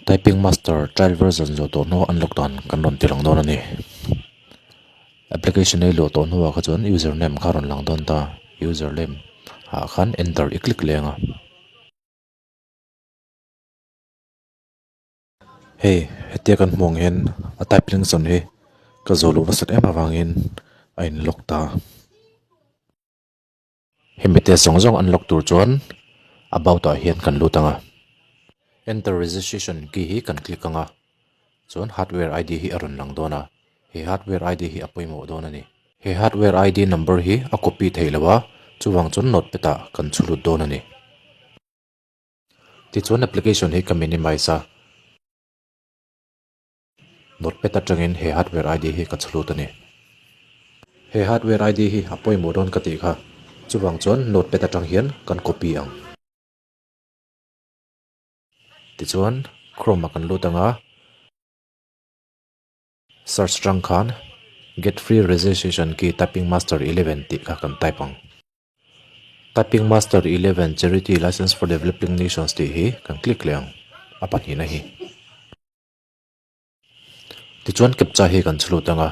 Typing Master trial version zawh tawh hnuah unlock dan kan rawn ti lang dawn a ni. Application ei luah tawh hnuah kha chuan username kha a rawn lang dawn ta. Username ah khan enter i click leng a. Hei hetia kan hmuh ang hian a type lingsawn hi ka zawh luh nasat em avangin a in lock ta. Hemi te zawng zawng unlock tur chuan about ah hian kan lut ang a, enter registration key hi kan click ang a, chuan hardware id hi a rawn lang dawn a, he hardware id hi a pawimawh dawn a ni. He hardware id number hi a copy theih loh a, chuvang chuan notepad ah kan chhu lut dawn a ni. Tichuan application hi ka minimize a, Notepad atangin he hardware ID hi ka chhlut a ni. He hardware ID hi a pawimawh dawn ka tih kha, chuvang chuan notepad atang hian kan copy ang. Tichuan Chrome ah kan lut ang a, search atang khan Get free registration key typing master 11 tih kha kan type ang. Typing Master 11 Charity License for Developing Nations tih hi kan click leh ang, a pahnihna hi. Tichuan captcha hi kan chhlut ang a,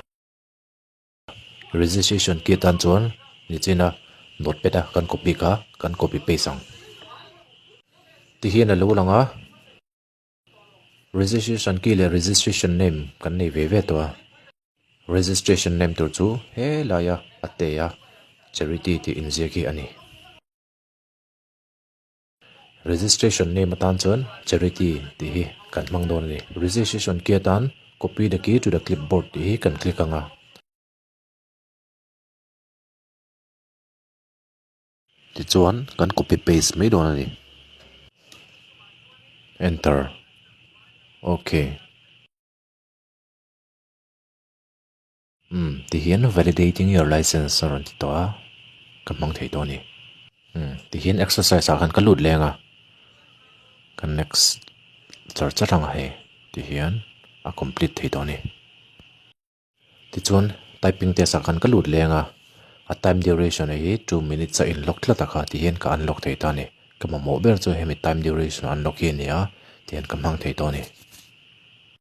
registration key atan chuan nichina notepad a kan copy kha kan copy paste ang. Tihian a lo lang a, registration key leh registration name kan nei ve ve tawh a, registration name tur chu helaia a te a charity tih inziak hi a ni. Registration name atan chuan Charity tih hi kan hmang dawn a ni. Registration key atan Copy the key to the clipboard tih hi kan click ang a. Tichuan kan copy paste mai dawn a ni. Enter. Ok. Umm tihian validating your license a rawn ti tawh a, ka hmang thei tawh a ni. Umm tihian exercise ah khan ka lut leng a, ka next char char ang a hei tihian a complete thei tawh a ni. Tichuan typing test ah khan ka lut leng a, a time duration hi 2 minutes a in lock tlat a kha tihian ka unlock thei ta a ni. Ka mamawh ber chu hemi time duration unlock hi a ni a, tihian ka hmang thei tawh a ni.